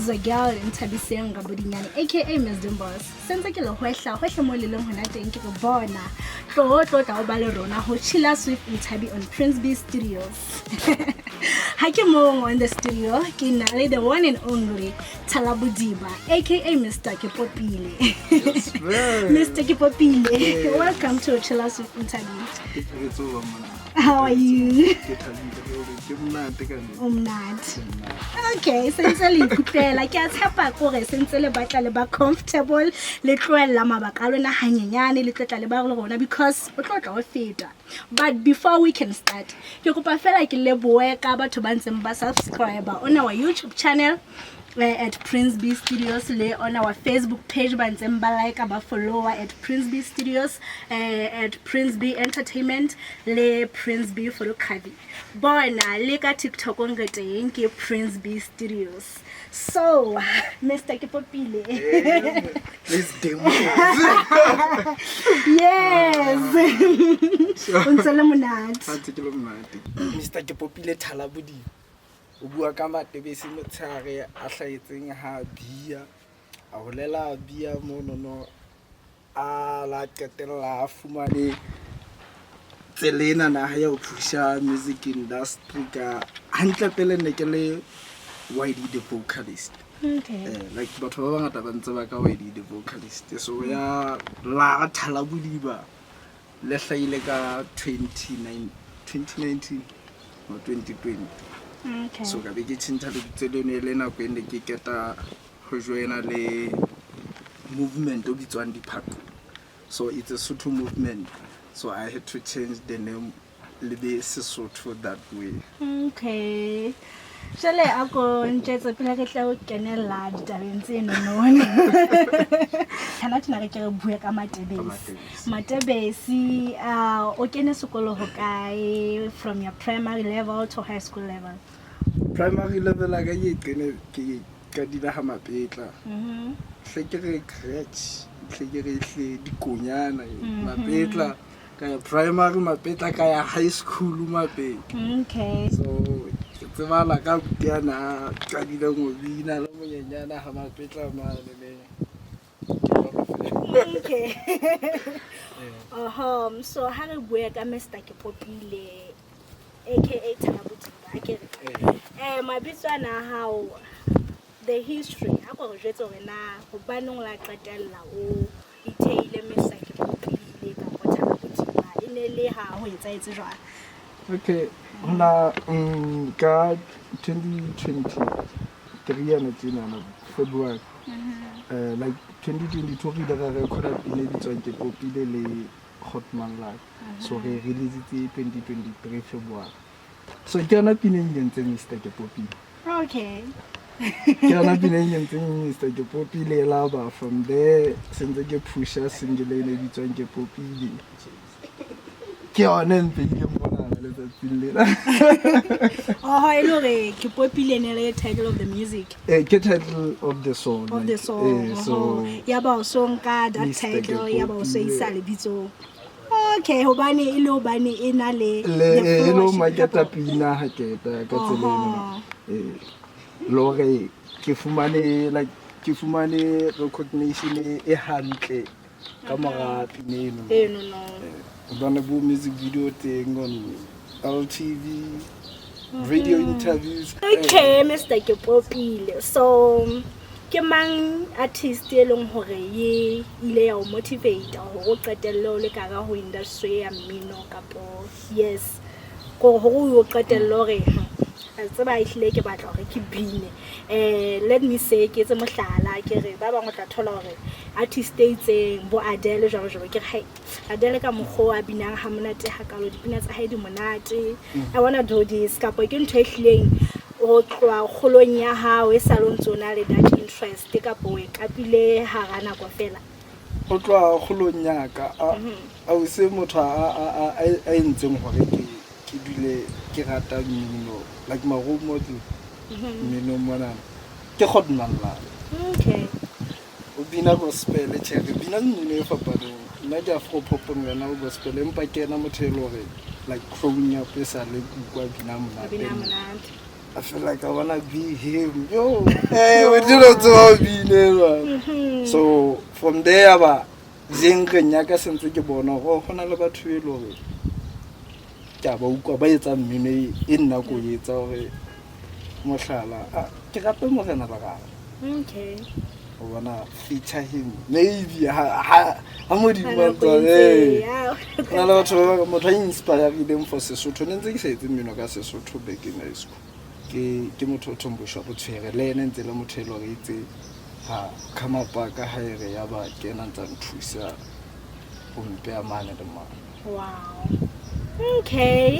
Is a girl Nthabiseng Rabodinyane, aka Ms Dimbos. Sentse ke le hwehla hwehle mo le leng hona teng, ke re bona tlo tlo tla o ba le rona ho Chilla Swift Nthabi on Prince B Studios. Ha ke mong on the studio, ke na le the one and only Thalabodiba, aka Mr Kepopile. Yes, man. Mr Kepopile, Yeah. welcome to Chilla Swift Nthabi. Ke thabetse ho ba mona. How are you? Ke thabile hore ke monate ka nnete. O monate. Okay, sentse le ikutlwela, ke a tshepa kore sentse le batla le ba comfortable, le tlohella mabaka a lona hanyenyane, le tlotla le ba le rona because o tlo tla o feta. But before we can start, ke kopa fela ke lebohe ka batho ba ntseng ba subscribe on our YouTube channel, at Prince B Studios, le on our Facebook page ba ntseng ba like, ba follower at Prince B Studios, at Prince B Entertainment le Prince B Photocopy. Bona le ka TikTok re teng ke Prince B Studios. So Mr Kepopile. Let's demo. Yes, o ntse le monate. Ha ntse ke le monate. Mr Kepopile Thalabodiba o bua ka Matebese motshehare a hlahetseng ha bia, a holela bia monono, a la qetella a fumane tsela ena naha ya ho phusha music industry ka hantle. Pele ne ke le YD the Vocalist. Like batho ba bangata ba ntse ba ka YD the Vocalist, so ya la Thalabodiba le hlahile ka 29 2019 or 2020. So ka be ke tjhentjha lebitso leno, e le nako e ne ke keta ho joina le movement o bitswang Diphaqo. So it's a Sotho movement, so I had to change the name le be Sesotho that way. Okay, jwale a ko ntjetse pele re tla o kenella ditabeng tse nonone hana tjena, re ke re bue ka Matebesi. Matebesi. Matebesi, o kene sekolo ho kae, from your primary level to high school level? Primary level a ka ke qene ke qadile ha Mapetla. Hle ke re crèche, hle ke re hle dikonyana Mapetla, ka ya primary Mapetla, ka ya high school Mapetla. So ke tsebala ka butiana a qadileng ho bina le monyenyana ha Mapetla mane le. Okay, oho, so ha re bue ka Mr Kepopile, aka Thalabodiba, a ke re mabitso ana a hao, the history, a ko re jwetse hore na hobaneng o la qetella o itheile Mr Kepopile kapa Thalabodiba, e ne le ha ho etsahetse jwang? Okay, hona ka 2023 yana tjenana February, like 2022, re ile ra recorda pina e bitswang Ke Popile le Hotman Luck. So re releasitse 2023 February. So ke yona pina e nkentseng Mr Kepopile. Ke yona pina e nkentseng Mr Kepopile, la ba from there sentse ke pusha single e ne bitswang Ke Popile. Ke yone e mpeileng monana letsatsing lena. Oho, e le hore Ke Popile ne le title of the music? Ke title of the song. Of the like, song. So Oho. Ya ba o so nka that Mr. title, ya ba o so Kepopile. isa lebitsong. Okay, hobane e le hobane e na le le the e flow lo maketa pina ha keta ka tsela ena. Le hore ke fumane, like ke fumane recognition e hantle ka mora pina eno. Eno no. Hobane bo music video teng on LTV, radio interviews. Okay, Mr Kepopile, so ke mang artist e leng hore ye ile ya o motivate hore o qetelle o le ka hare ho industry ya mmino, kapo yes, kore hore o qetelle hore a tseba ehlile ke batla hore ke bine? Let me say, ke etse mohlala, ke re ba bang o tla thola hore artist e itseng, bo Adele jwalo jwalo, ke re hai, Adele ka mokgwa o a binang ha monate hakalo, dipina tsa hae di monate, I wanna do this, kapo ke ntho e hlileng o tloha kgolong ya hao e sa le o ntse o na le that interest, kapo o e kapile hara nako fela? Ho tloha kgolong ya ka, a o se motho a entseng hore ke dule ke rata mmino, like my role model mminong monana ke Godman Lala. O bina gospel, tjhe, re bina mmino e fapaneng, nna ke afro pop, yena o gospel, empa ke ena motho e le hore like growing up e sa le ke utlwa bina O monate. Bina monate. I feel like I wanna be him. Yo, hey, we did not tseba bine. So from there ba genre ya ka sentse ke bona gore go na le batho e le gore ke a ba utlwa ba etsa mmino e nna ko e etsa gore mohlala ke rate Morena Lerato. Okay. O bona feature him maybe ha Modimo Ka a nako ntse e ntse, eh ya. na le batho ba motho a inspireileng for Sesotho ne ntse ke sa etse mmino ka Sesotho back in high school. Ke motho o thombosha botshwere le ene ntse le motho e le hore itse ha come up ka ha e re ya ba kena ntsa nthusa ho mpeya mane le mane. Wow. Okay.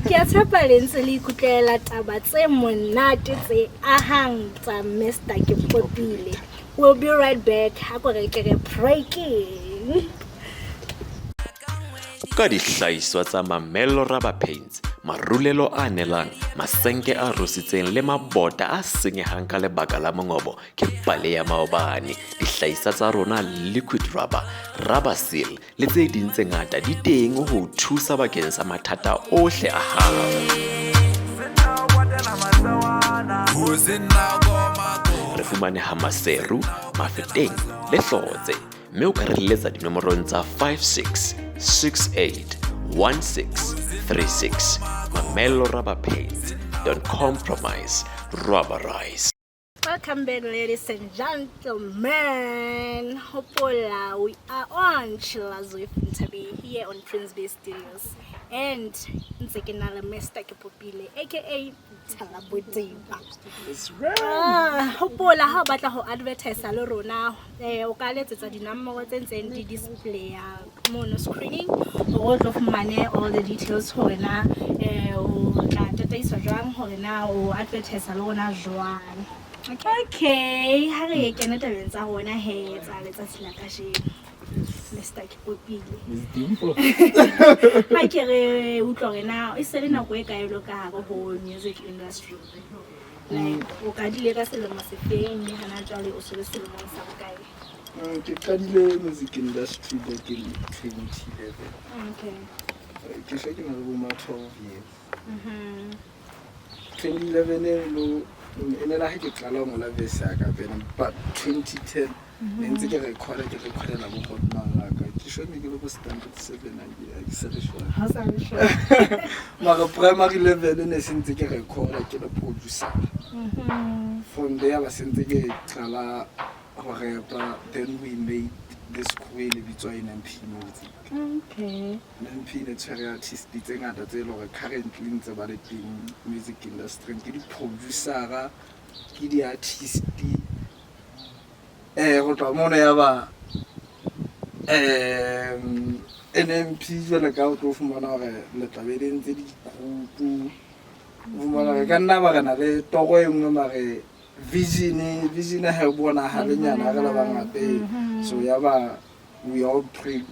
Ke a tshepa le ntse le ikutlwela taba tse monate tse ahang tsa Mr. Kepopile. We'll be right back. Ha ko re ke re breaking. Ka dihlahiswa tsa Mamello Rubber Paints, marulelo a nelang, masenke a rusitseng le mabota a senyehang ka lebaka la mongobo ke pale ya maobane. Dihlahiswa tsa rona liquid rubber, rubber seal le tse ding tse ngata di teng ho o thusa bakeng sa mathata ohle a hao. Re fumaneha Maseru, Mafeteng le Hlotse, mme o ka re letsa dinomorong tsa 56 68 16 36. Mamello Rubber Paints. Don't compromise. Rubberize. Welcome back, ladies and gentlemen. Hopola, we are on Chillaz with Nthabi here on Prince Bay Studios. And ntse ke na le Mr. Kepopile, aka Thalabodiba. That's right. Hopola ha o batla ho advertise le rona, o ka letsetsa dinomoro tse ntseng di displaya mono screening hore o tlo fumane all the details hore na o tla tataiswa jwang hore na o advertise le rona jwang. Okay, ha re kena tabeng tsa rona he tsa letsatsi la kajeno. Mr. Kepopile. Miss Dimpo. Ha ke re utlwa hore na e se le nako e kae lo ka hare ho music industry. Like o qadile ka selemo sefeng mme hana jwale o se le selemong sa bokae? Ke qadile music industry back in 2011. Okay. Ke hle ke na le bo ma 12 years. 2011 e lo e ne la ha ke qala ho ngola verse ya ka pele, but 2010 ne ntse ke recorda ke recordela bo hotman la ka. Ke sure ne ke le bo standard 7 ha ke sa le sure. Ha o sa le sure. Mara primary level ne se ntse ke recorda ke le producer. From there ba se ntse ke qala ho repa, then we made this crew e ne bitswa NMP Music. Okay. NMP ne tshwere artist tse ngata tse leng hore currently ntse ba le teng music industry, ke di-producer-a, ke di-artist. Ho tloha mono ya ba NMP jwale ka o tlo fumana hore le tla be le ntse di-group, o fumana hore ka nna ba re na le toro e nngwe mare vision ha e bonahale nyana re le bangata. So ya ba we all break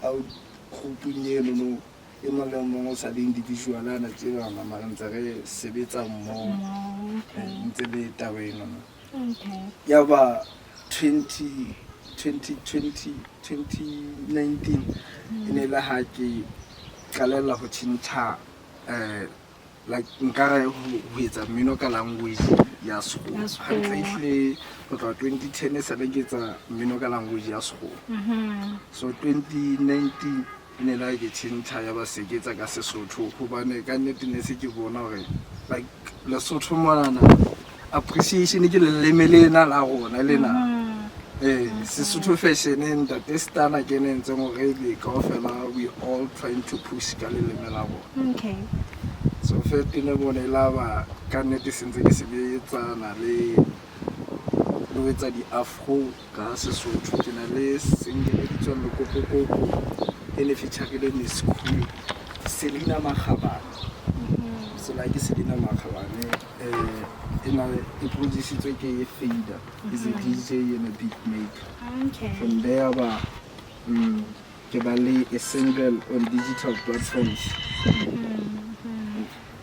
out grouping eno no, e mong le mong o sa le individual ana tseba mara ntse re sebetsa mmoho, ntse le taba eno no. Okay. Ya ba 2019 e ne le ha ke qalella ho tjhentjha like nkare ho etsa mmino ka language ya Sekgowa. Ya Sekgowa. Hantle ehlile ho tloha 2010 e sale ke etsa mmino ka language ya Sekgowa. So 2019 e ne le ha ke tjhentjha ya ba se ke etsa ka Sesotho hobane ka nnete ne se ke bona hore like Lesotho monana appreciation ke leleme lena la rona lena. Sesotho fashion ntate Stana ke ne ntseng hore le kaofela we all trying to push ka leleme la rona. Okay. So fetile bone la ba ka nnete se ntse ke sebetsana le ho etsa di-afro ka Sesotho. Ke na le single e bitswang Lekopokopo e ne featurile Miss Cool Selina Makgabane. So like Selina Makgabane e na e produce-itswe ke Fader, is a DJ and a beat maker. Okay. From there ba ke ba le a single on digital platforms.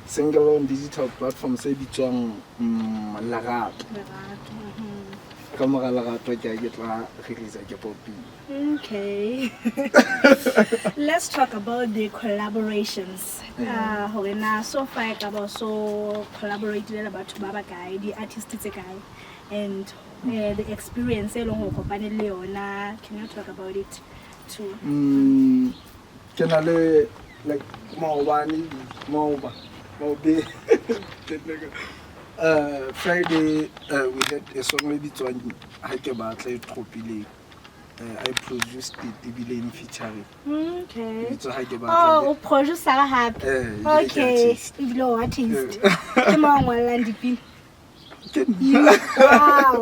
Single on digital platforms e bitswang Lerato. Lerato. Ka mora lerato ke a ke tla releasa Ke Popile. Okay. Let's talk about the collaborations. Hore na so far e ka ba so collaborate le batho ba bakae, di-artist tse kae, and the experience e leng hore kopane le yona. Can you talk about it too? Ke na le like maobane, maoba maobe, Friday, we had a song e bitswang Ha Ke Batla e tropileng. I produced it ebile in featuring. Bitswa Ha Ke Batla. Oh, o producer hape? Eh, ebile ke artist. Ebile o artist. Ke mo ngwallang dipina? Ke nna. Wow.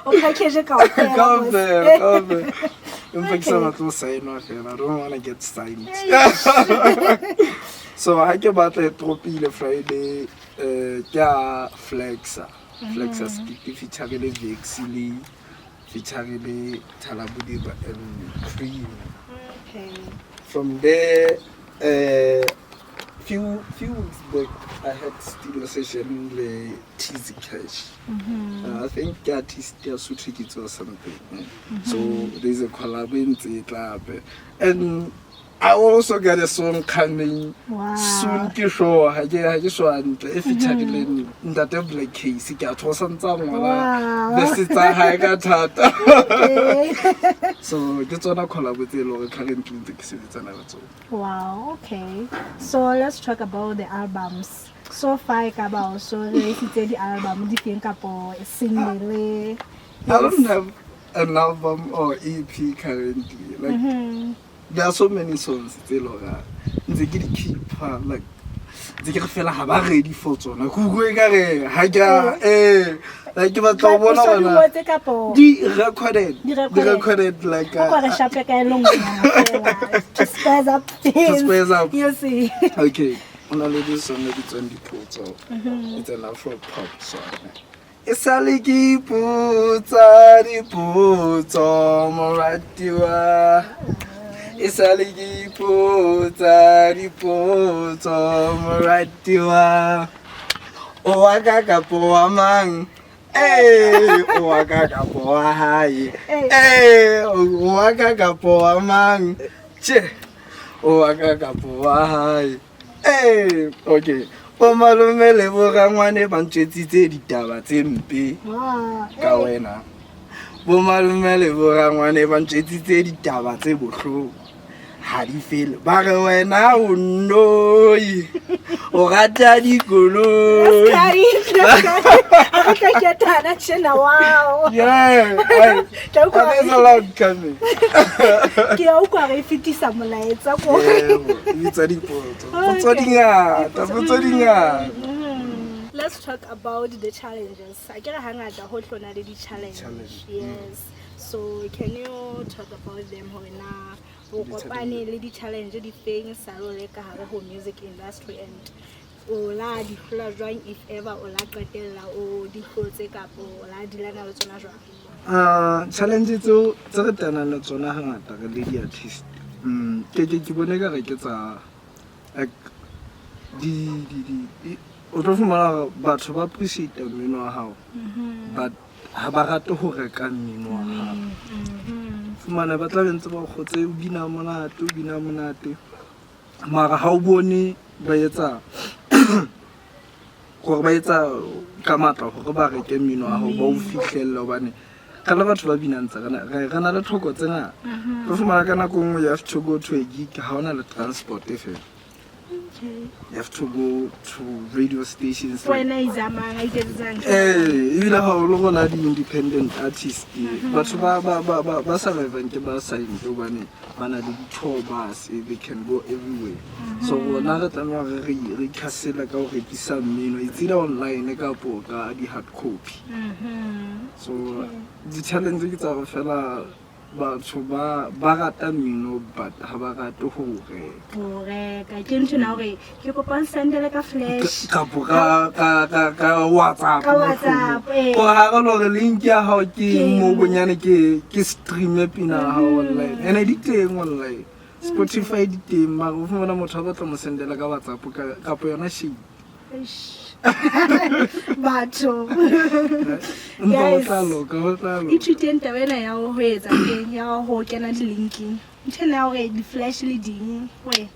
O package kaofela. Kaofela, kaofela. Empa ke sa batle ho sign-wa fela. I don't wanna get signed. So Ha Ke Batla e tropile Friday, ke a Flexa. Flexa Skit feature le Vexy le feature le Thalabodiba and Cream. From there, few weeks back, I had studio session le Tizzy Cash. I think ke artist ya Sotho or something. So there's a collab in tse. And I also got a song coming soon, ke sure ha ke sure hantle e feature le Ntate Black Case, ke a thosa ntsa ngwala verse tsa hae ka thata. So ke tsona collab tse e leng hore currently ntse ke sebetsana le tsona. Wow, okay. So let's talk about the albums. So far e ka ba o so releasitse di-album di feng kapo single? I don't have an album or EP currently. Like, there are so many songs tse leng hore ntse ke di keep-a, like ntse ke re fela ha ba ready for tsona. Ke utlwe ekare ha ke a like ke batla ho bona O so di hore ngotse kapo? Di recorded. Di Di recorded. recorded, like, O ko re shape ka e le nngwe fela, to spice up things. To spice up. You see. Okay. Ho na le this song e bitswang Dipotso. It's an Afro pop song. E sale ke ipotsa dipotso, moratiwa. E sale ke ipotsa dipotso, moratiwa. O wa ka kapo wa mang? Eh, o wa ka kapo wa hae? Eh, o wa ka kapo wa mang? Tjhe, o wa ka kapo wa hae? Eh, okay. Bo malome le bo rangwane ba ntjwetsitse ditaba tse mpe ka wena. Bo malome le bo rangwane ba ntjwetsitse ditaba tse bohloko. Ha di fele. Ba re wena o nnoi. O rata dikoloi. A re tla ketana tjena, wow. Yeah, Tla utlwa there's a lot coming. Ke a utlwa re fetisa molaetsa ko. Yebo, bitsa dipotso. Potso di ngata, potso di ngata. Let's talk about the challenges. A ke re hangata ho hlona le di-challenge. Challenge. Yes. So can you talk about them, hore na o kopane le di-challenge di feng sa lo le ka hare ho music industry, and o la di hlola jwang if ever o la qetella o di hlotse kapo o la dilana le tsona jwang? Challenge tseo tse re tanang le tsona hangata re le di-artist, ke bone ka re ke tsa, like, di o tlo fumana hore batho ba appreciate mmino wa hao, but ha ba rate ho reka mmino wa hao. Fumana ba tla be ntse ba o kgotse, o bina monate, o bina monate, mara ha o bone ba etsa gore ba etsa ka matla gore ba reke mmino wa hao, ba o fihlelle, hobane ka le batho ba binang tse re na le tlhoko tse ngata. Tlo fumana ka nako nngwe you have to go to a gig, ha hona le transport e fela. You have to go to radio stations like Wena izamang a iketsetsang? Eh, ebile haholo rona di-independent artist, batho ba survivang ke ba signed, hobane ba na le di-tour bus, they can go everywhere. So rona re tlameha re ikhasela ka ho rekisa mmino, it's either online kapo ka di-hard copy. So di-challenge ke tsa hore fela batho ba rata mmino, but ha ba rate ho reka. Ho reka ke ntho na hore ke kopa o sendele ka flash. Kapo ka WhatsApp. Ka WhatsApp, eh. O ha re lo re link ya hao ke Ke mo mo. bonyane ke stream pina ya hao online. Ene di teng online. Spotify di teng, mara o fumana motho a batla mo sendela ka WhatsApp kapo yona shade. Eish. Batho. Empa ho Guys, tla loka, ho tla loka. Ithuteng taba ena ya ho etsa teng, ya ho kena di-linking. Ntho ena ya hore di-flash le ding, we,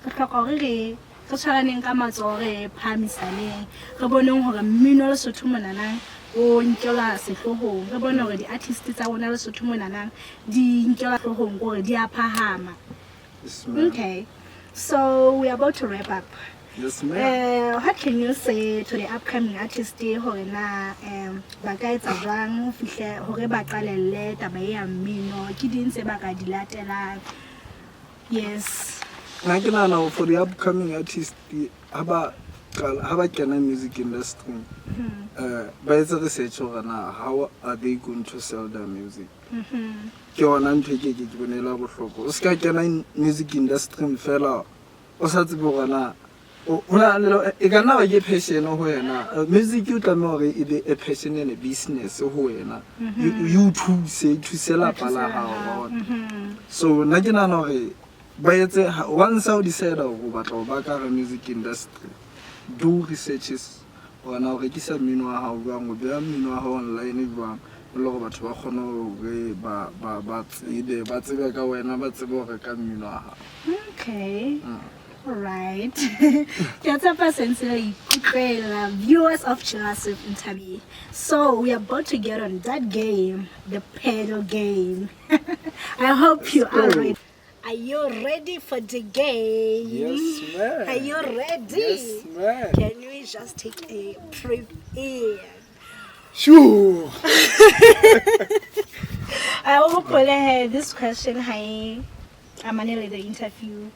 re hloka hore re tshwaraneng ka matsoho, re phahamisaneng, re boneng hore mmino Lesotho monanang o nkelwa sehloohong, re bone hore di-artist tsa rona Lesotho monanang di nkelwa hloohong, kore di a phahama. Yes, ma'am. Okay, so we are about to wrap up. Yes, ma'am. What can you say to the upcoming artist hore na ba ka etsa jwang ho fihle hore ba qalelle taba e ya mmino, ke ding tse ba ka di latelang? Yes. Nna ke nahana hore for the upcoming artist, ha ba qala, ha ba kena music industry, ba etse research hore na how are they going to sell their music. Ke yona ntho e ke bone e le ya bohlokwa. O ska kena music industry fela o sa tsebe hore na ho na le, e ka nna ba ke passion ho wena. Music o tlameha hore e be a passion and a business ho wena. E o thuse, e thuse lapa la hao, wa bona. So nna ke nahana hore ba etse, once o decide hore o batla ho ba ka hara music industry, do researches hore na o rekisa mmino wa hao jwang, o beha mmino wa hao online jwang, e le hore batho ba kgone hore ba tsebe ka wena, ba tsebe ho reka mmino wa hao. Okay. All right. Ke a tshepa se ntse le ikutlwela, viewers of Chillaz with Nthabi. So we are about to get on that game, the pedal game. I hope you are ready. Are you ready for the game? Yes, ma'am. Are you ready? Yes, ma'am. Can we just take a trip in? Sure. I hope this question hi amane le the interview.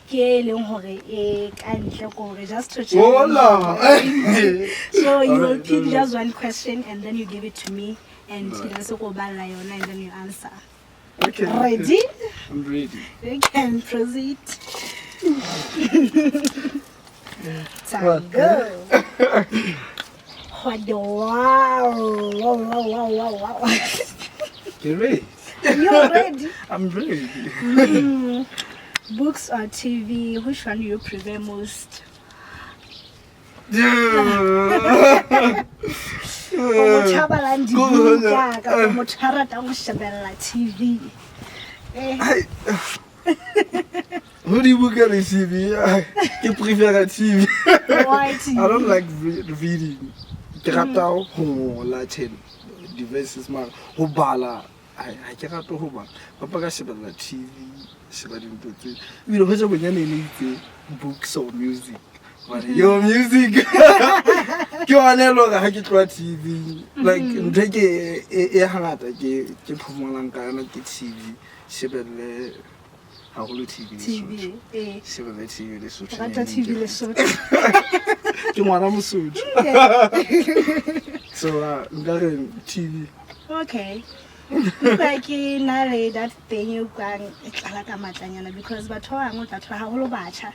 Ke e leng hore e ka ntle ko hore just to check. Hola. So you will Alright, pick alright. just one question and then you give it to me and Right. ke tla se go balla yona and then you answer. Okay. Ready? I'm ready. You can proceed. Time What? go. What the wow, wow, wow, wow, wow, wow. You ready? You're ready. I'm ready. Books or TV, which one do you prefer most? Motho a balang dibuka kapa motho a ratang ho shebella TV? Ho dibuka le TV, ke prefera TV. Why TV? I don't like reading. Ke rata ho ngola tjhe di-verses mara ho bala, ha ke rate ho bala. Papa ka shebella TV, sheba dintho tse. Ebile hoja bonyane e ne itse books or music. Hobane yo music. Ke yona e le hore ha ke tloha TV, like ntho e ke e hangata ke phomolang ka yona ke TV, shebelle haholo TV TV, Lesotho. eh. Shebelle TV Lesotho. Rata TV Lesotho. Ke ngwana Mosotho. So nka re TV. Okay. Utlwa ke na le that thing e utlwang e tlala ka matlanyana because batho ba bangwe o tla thola haholo batjha.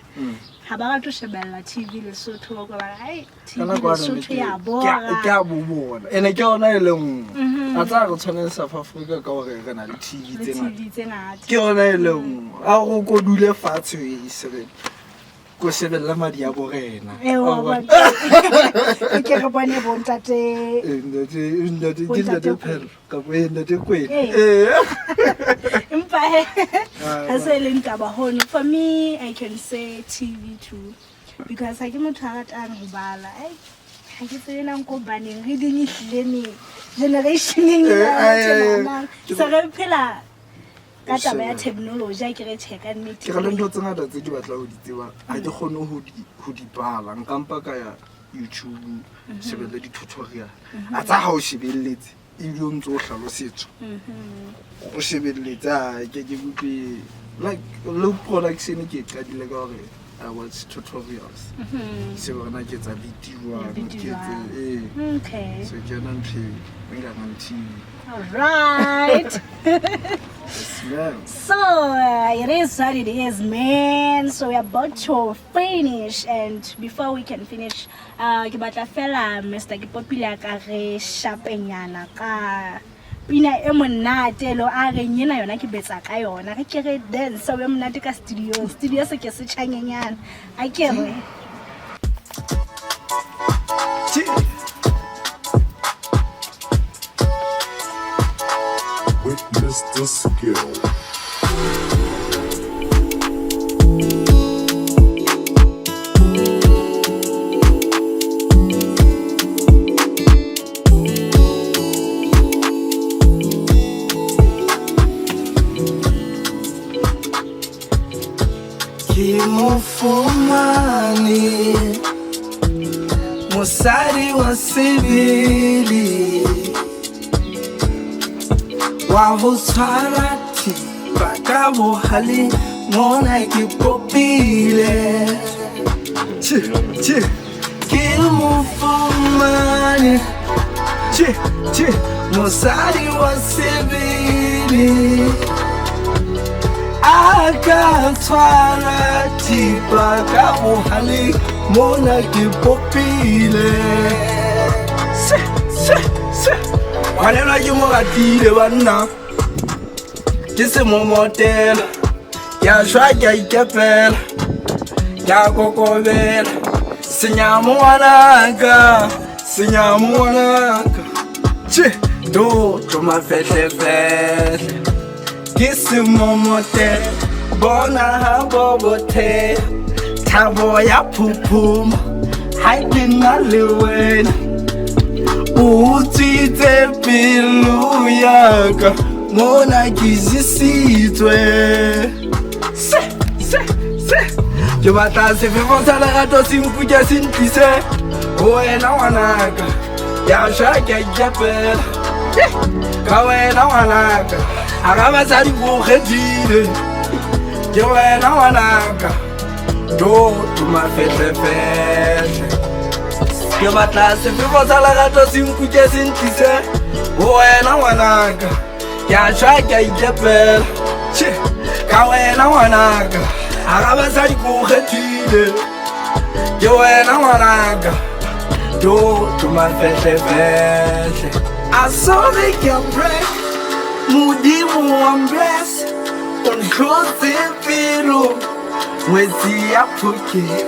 Ha ba rate ho shebella TV Lesotho, ba utlwa ba re, ai, TV Ka nako ya Lesotho ne ya ke bora. a bo bona. Ene ke yona e le nngwe. A tsaya re tshwane le South Africa ka hore re na le TV Le tse ngata. TV tse ngata. Ke yona e le nngwe. A go ko dule fatshe o e shebelle. Ko shebella madi a borena. Eh, wa Wa bona. bona. Ke re bone bo ntate. Eh, ntate, ntate, Bo ke ntate ntate Phelo, kapa eh, ntate Kwena. Eh. Eh. Empa he, Ah, ha se le ntaba hono. For me, I can say TV too. Because ha ke motho a ratang ho bala. Ai, ha ke tsebe na nko hobaneng, reading e hlile ne generationeng Eh, ya eh, tjenana. ke Se re phela ka taba ya Shebe. technology, ha ke re tjhe ka nnete. Ke ra le ntho tse ngata tse ke batlang ho di tseba, ha ke kgone ho di bala. Nka mpa ka ya YouTube, shebelle di-tutorial. A tsa ha o shebelletse, ebile o ntso o hlalosetswa. O shebelletse, ha ke utlwe. Like, le production ke e qadile ka hore I watch tutorials. Se hore na ke etsa beat jwang, Beat ke etse, jwang. eh. Okay. So ke yona ntho e nka reng TV. All right. Yes, ma'am. So it is what it is, man. So we're about to finish, and before we can finish, ke batla fela Mr. Kepopile a ka re shapenyana ka pina e monate lo a reng ena yona ke betsa ka yona. Re ke re dance be monate ka studio. Studio se ke se tjhanyenyana. A ke re. Che. With Mr. Skill. Ke mo fumane mosadi wa sebele wa ho tshwara thipa ka bohale mona ke popile. Che, che. Ke mo fumane, che, che, mosadi wa sebele a ka tshwara thipa ka bohale mona ke popile. Se, se, se. Ngwanenwa ke mo ratile banna, ke se momotela, ke a shwa ke a ikepela, ke a kokobela. Senyamo ngwanaka, senyamo ngwanaka. Che, do to mafehlefehle. Ke se momotela, bona ha bobothe, thabo ya phuphuma ha ke na le wena. O utswitse pelo ya ka mona ke jesitswe. Se, se, se. Ke batla sefefo sa lerato se nkuke se ntlise ho wena ngwanaka. Ke a shwa ke a ikepela ka wena ngwanaka. Hara basadi ko kgethile, ke wena ngwanaka. Do to mafehlefehle. Ke batla sefefo sa lerato se nkuke se ntlise ho wena ngwanaka. Ke a shwa ke a ikepela, che, ka wena ngwanaka. Hara basadi ko kgethile, ke wena ngwanaka. Do to mafehlefehle. I saw they can break, Modimo wa bless, o ntlotse pelo, ngwetsi ya Phuket.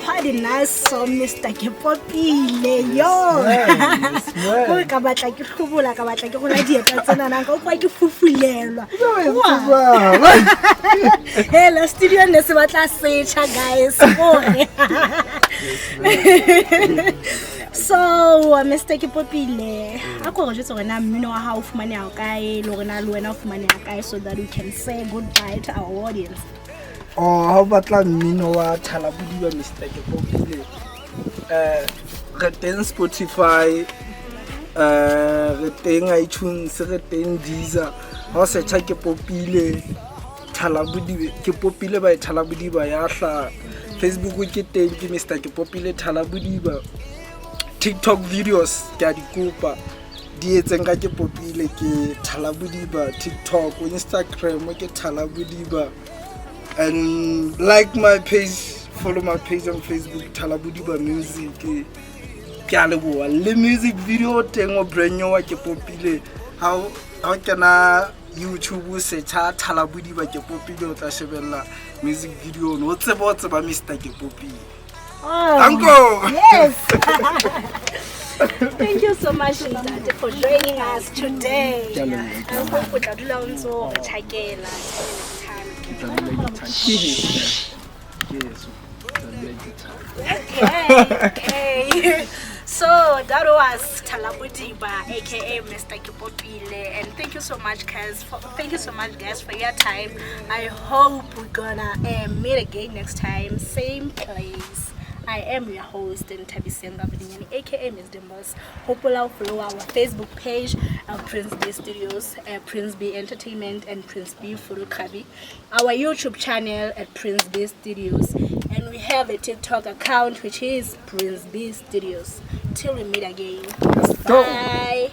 What a nice song, Mr. Kepopile. Yo. Ko ka batla ke hlobola, ka batla ke rola dieta tsena na, ka utlwa ke fufulelwa. Hello, studio ne se batla setjha, guys. Hore. So, Mr. Kepopile, a ko re jwetse hore na mmino wa hao o fumaneha kae, le hore na le wena o fumaneha kae, so that we can say goodbye to our audience. Oh, ha o batla mmino wa Thalabodiba Mr. Kepopile, re teng Spotify, re teng iTunes, re teng Deezer. Ha o searcha Kepopile Thalabodiba, Kepopile by Thalabodiba ya hlaha. Facebook ke teng, ke Mr. Kepopile Thalabodiba. TikTok videos ke a di kopa, di etseng ka Kepopile, ke Thalabodiba. TikTok, Instagram ke Thalabodiba. And like my page, follow my page on Facebook, Thalabodiba Music. Ke a leboha. Le music video teng o brand new wa Kepopile. Ha o kena YouTube o searcha Thalabodiba Kepopile, o tla shebella music video ono. O tsebe ho tseba Mr. Kepopile. Oh, Danko. Yes. Thank you so much, Ntate, for joining us today. Ke a leboha, ke a I hope o tla dula o ntso re tjhakela time. Ke tla dula ke tjhakela. Ke eso. Ke tla dula ke tjhakela. Okay, okay. So that was Thalabodiba, aka Mr. Kepopile, and thank you so much, guys. Thank you so much, guys, for your time. I hope we're gonna meet again next time, same place. I am your host, Nthabiseng Rabodinyane, aka Ms. Dimbos. Hopola follow our Facebook page, Prince B Studios, Prince B Entertainment, and Prince B Photography. Our YouTube channel at Prince B Studios, and we have a TikTok account which is Prince B Studios. Till we meet again. Go. Bye.